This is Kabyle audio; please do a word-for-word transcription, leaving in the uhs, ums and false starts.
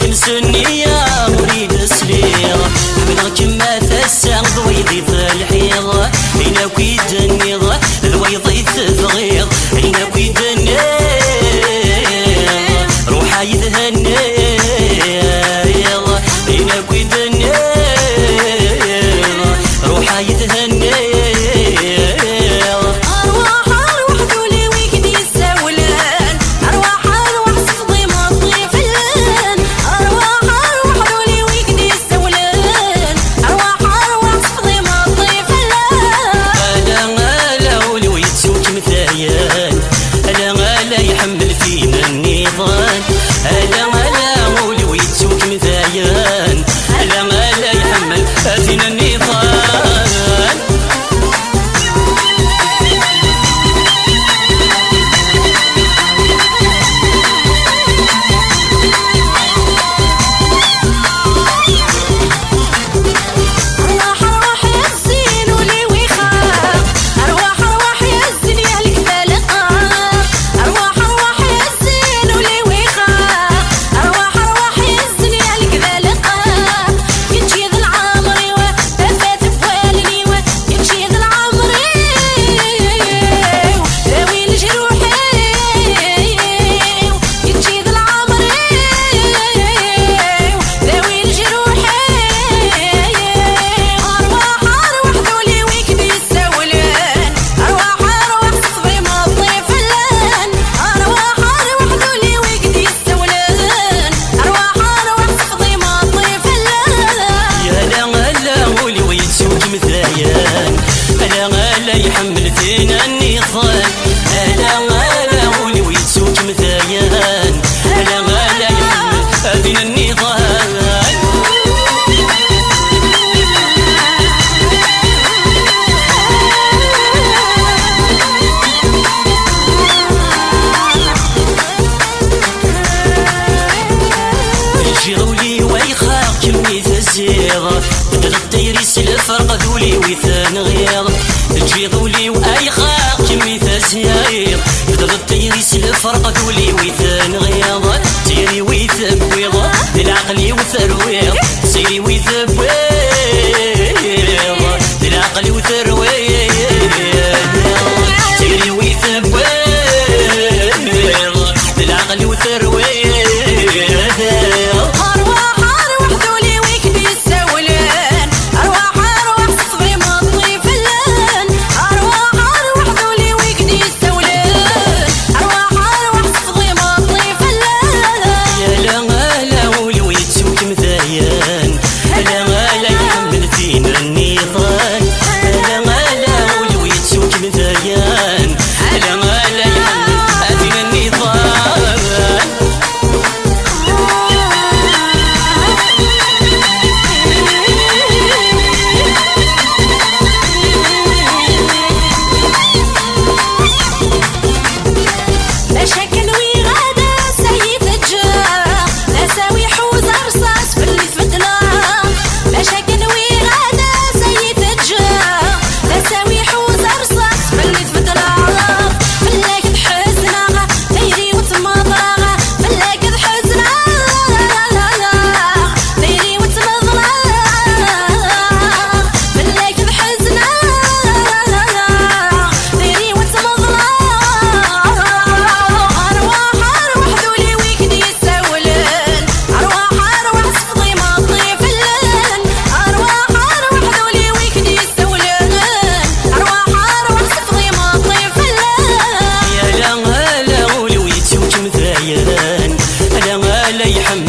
Kem s nniya ur i d-sliɣ. Ḥemmleɣ-kem a tasa d wayeḍ i telḥiḍ. Ayen akk i d-tenniḍ d wayeḍ i tebɣiḍ. Ayen akk i d-tenniḍ, ruḥ a yi-thenniḍ. Ayen akk i d-tenniḍ, ruḥ a yi-thenniḍ. Arwaḥ, arwaḥ d ul-iw i k-d-yessawlen. Arwaḥ, arwaḥ sefḍ imeṭṭi fell-an. Arwaḥ, arwaḥ d ul-iw i k-d-yessawlen. Arwaḥ, arwaḥ sefḍ imeṭṭi fell-an. Ala, ala ul-iw yettu-kem dayen. Ala, ala iḥemmel tin nniḍen. Ala, ala ul-iw yettu-kem dayen. Ala, ala iḥemmel tin nniḍen. Arwaḥ, arwaḥ ya zzin ul-iw ixaq. Arwaḥ, arwaḥ ya zzin ya lekdal qqaq. Arwaḥ, arwaḥ ya zzin ul-iw ixaq. Arwaḥ, arwaḥ ya zzin ya lekdal qqaq. Kečč i d lɛemr-iw, tafat n wallen-iw. Kečč i d lɛemr-iw, dawi leǧruḥ-iw. Kečč i d lɛemr-iw, dawi leǧruḥ-iw. Arwaḥ, arwaḥ d ul-iw i k-d-yessawlen. Arwaḥ, arwaḥ sefḍ imeṭṭi fell-an. Arwaḥ, arwaḥ d ul-iw i k-d-yessawlen. Arwaḥ, arwaḥ sefḍ imeṭṭi fell-an. Ala, ala ul-iw yettu-kem dayen. Ala, ala iḥemmel tin nniḍen. Ala, ala ul-iw yettu-kem dayen. Ala, ala iḥemmel tin nniḍen. Ǧǧiɣ ul-iw ayɣer kemm i tezziḍ. Tbeddleḍ tayri s lferq d ul-iw i tenɣiḍ. Ǧǧiɣ ul-iw ayɣer kemm i tezziḍ. Tbeddleḍ tayri s lferq d ul-iw i tenɣiḍ. Tayri-w i tewwiḍ, d leɛqel-iw terwiḍ. Tayri-w i tewwiḍ, d leɛqel-iw terwiḍ. Tayri-w i tewwiḍ, d leɛqel-iw terwiḍ. Arwaḥ, arwaḥ d ul-iw i k-d-yessawlen. Arwaḥ, arwaḥ sefḍ imeṭṭi fell-an. Arwaḥ, arwaḥ d ul-iw i k-d-yessawlen. Arwaḥ, arwaḥ sefḍ imeṭṭi fell-an. Ala, ala ul-iw yettu-kem dayen. Ala, ala iḥemmel tin nniḍen. Ala, ala ul-iw yettu-kem dayen. Ala, ala iḥemmel tin nniḍen. Bac akken wiɣ ad as-iyi-teǧǧeɣ, d asawi ḥuza rṣaṣ fell-i tbeddleḍ. Bac akken wiɣ ad as-iyi-teǧǧeḍ, d asawi ḥuza rṣaṣ fell-i tbeddleḍ. Fell-ak ad ḥezneɣ, tayri-w ad tt-meḍleɣ. Fell-ak ad ḥezneɣ, tayri-w ad tt-meḍleɣ. Fell-ak ad ḥezneɣ, tayri-w ad tt-meḍleɣ. Arwaḥ, arwaḥ d ul-iw i k-d-yessawlen. Arwaḥ, arwaḥ sefḍ imeṭṭi fell-an. Arwaḥ, arwaḥ d ul-iw i k-d-yessawlen. Arwaḥ, arwaḥ sefḍ imeṭṭi fell-an. Ala, ala ul-iw yettu-kem dayen. Ala, ala iḥemmel